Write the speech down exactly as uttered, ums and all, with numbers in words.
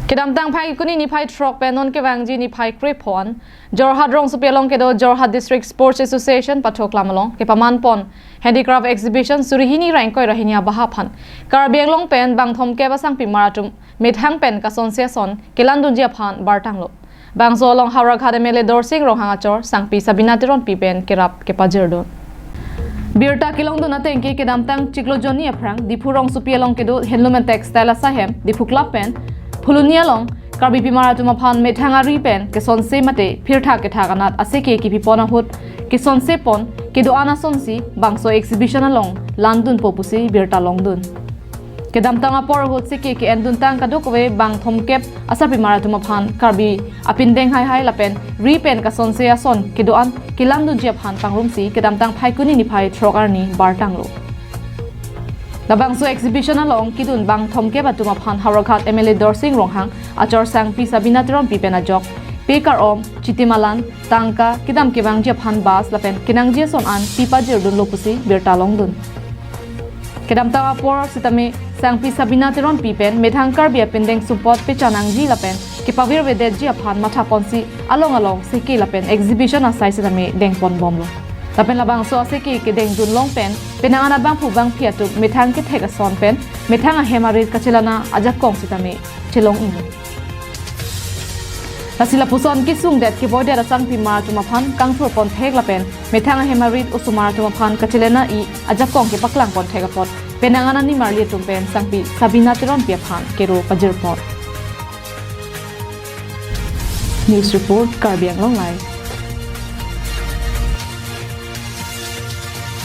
Kedamtang Phaikuni niphai throk pen non kevangji niphai krepho an Jorhat rongsopi along kedo Jorhat District Sports Association pathoklam along kepaman pon handicraft exhibition suri hini ra ingkoi ra hini abaha aphan Karbi Anglong pen bangthom kep asangpimar atum methang pen kasonse ason kelandunji aphan bartanglo. Bangso along Howraghat M L A Dorsing Ronghang achor sangpi Sabina Teronpi pen kerap kepajirdun. Birta kelongdun ateng ke kedamtang chiklo jonni aphrang Diphu rongsopi along kedo Handloom and Textile asahem Diphu Club pen Phuloni along Karbi pimar atum aphan methang ari pen kesonse mate phirthak kethak anat aseke kipipon ahut kesonse pon kedo-an asonsi bangso exhibition along landunpo pusi birta longdun. Kedamtang apor ahut seke ke-enduntang kadokave bangthom kep asarpimar atum aphan Karbi apindeng haihai lapen ri pen kasonse ason kedo-an kelandunji aphan pangrumsi kedamtang Phaikuni niphai throk arni bartanglo. Labangso exhibition along kedun bangthom kep atum aphan Howraghat M L A Dorsing Ronghang achor sangpi Sabina Teronpi pen ajok pe kar-om, chitimalan, tangka, kedam kevangji aphan bus lapen kenangji ason an pipajirdunlo pusi birta longdun. Kedamtang apor sitame sangpi Sabina Teronpi pen methang Karbi apindeng sumpot pechanangji lapen kepavirvedetji aphan mathaponsi along along seke lapen exhibition asai sitame dengponbomlo. Lapen labangso aseke kedengdun long pen penang anat bangphu bangphi atum methang kethek ason pen methang ahem arit kachelang-an ajakong sitame chelong-ing. Lasi lapuson kesungdet kevoidet asangpimar atum aphan kangthurpon thek lapen methang ahem arit osomar atum aphan kachelang-an ajakong kepaklangpon thek apot penang anat nimarli atum pen sangpi Sabina Teronpi aphan kero pajirpon. News report, Karbi Anglong Live.